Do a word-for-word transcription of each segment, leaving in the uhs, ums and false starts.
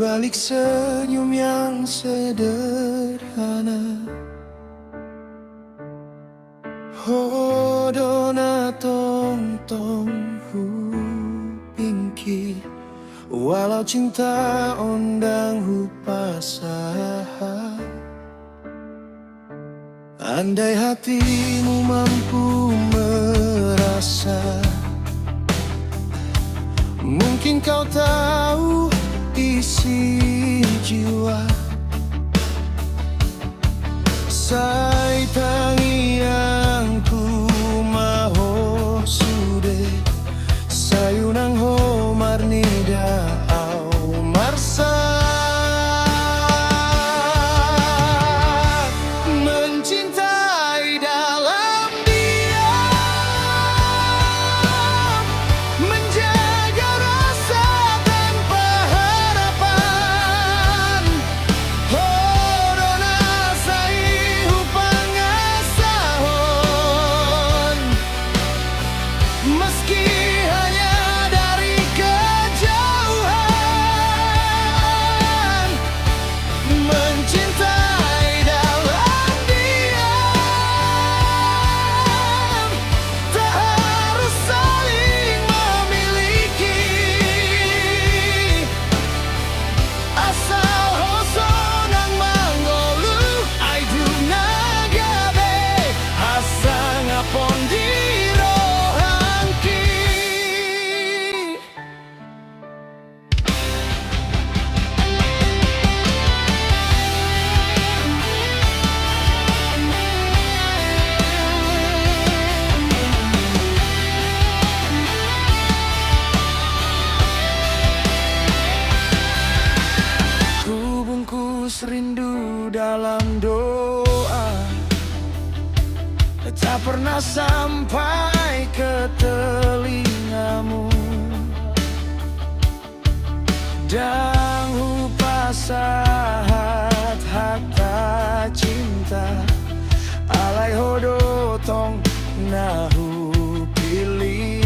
balik senyum yang sederhana. Ho do na tongtong hupingkir, walau cinta on ndang hupasahat. Andai hatimu mampu merasa, mungkin kau tahu isi jiwa. Sai tangiangku ma ho sude, sai unang ho marnida au marsak. Mencintai dalam diam, menjaga rasa tanpa harapan. Ho do na sai hupangasahon, meski hanya dari kejauhan. Mencintai dalam diam, tak harus saling memiliki. Asal ho sonang mangolu, ai dung na gabe, asa ngapon di rohangki. Ku bungkus rindu dalam doa, tak pernah sampai ke telingamu. Ndang hupasahat hata cinta, alai ho do tong na hupilih.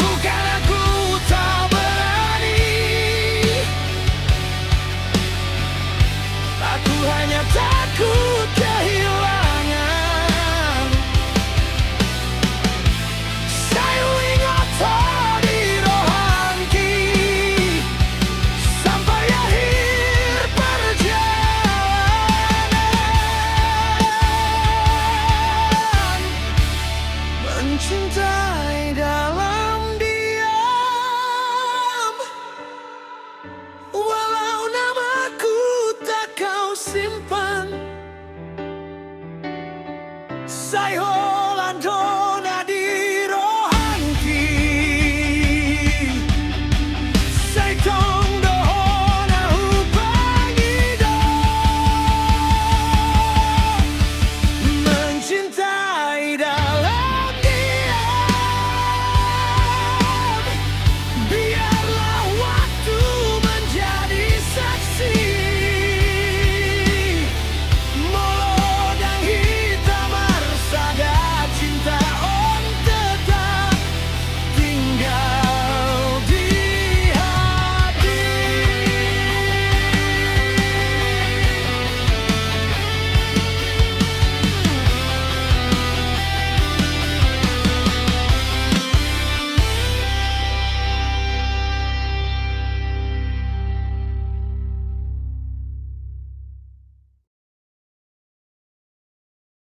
Bukan aku tak berani, aku hanya takut kehilangan. Sai huingot ho di rohangki sampai akhir perjalanan. Mencintai dalam diam, walau namaku tak kau simpan. Sai ho